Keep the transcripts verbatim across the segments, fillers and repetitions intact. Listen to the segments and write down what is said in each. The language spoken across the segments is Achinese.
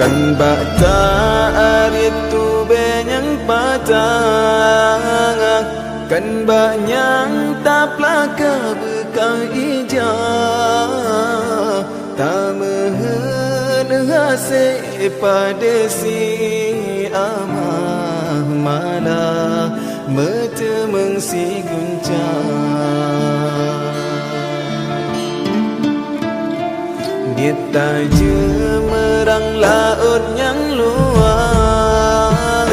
Kan bak tarit tubée nyang patang, kan bak nyang taplaka beukah ija, tameuheun hase padé si amah malah meuteumeung sigunca. Biet tajeumeurang laôt nyang luwang,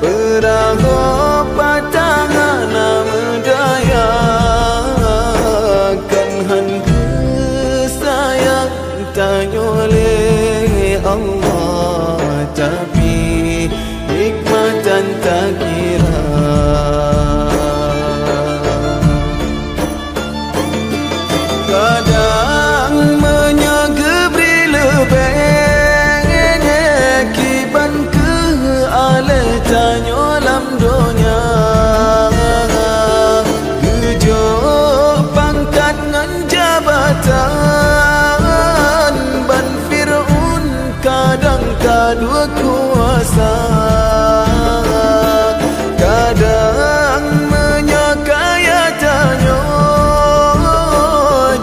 peurahô patang hana meudaya, kan han geusayang tanyoe lé Allah, tapi hikmah tan takira. Kadang meunyoe geubri leubeh kiban keu aléh tanyoe lam donya, geujok pangkat ngon jabatan ban Fir'aun kadang ka dua kuasa. Kadang meunyoe kaya tanyoe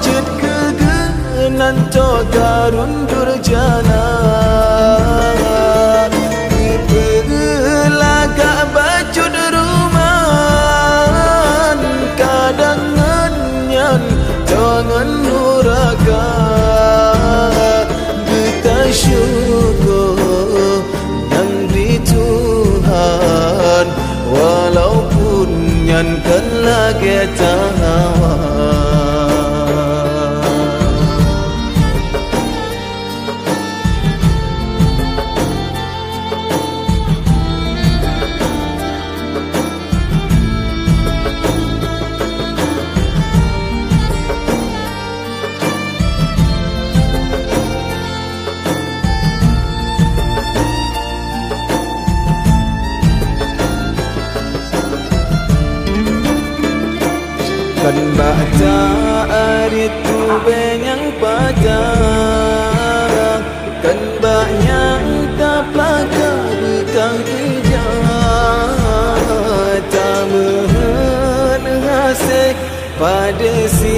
jeuet keu geuh nan toh karun durjana. Geupeulagak bacut ruman kadang ngon nyan toh ngon nuraka. Beutasyukoe nyang di Tuhan, walaupun nyan kan lagée tahawa. Kan bak tarit tubée nyang patang, kan bak nyang taplaka beukah ija, tameuheun hase padé si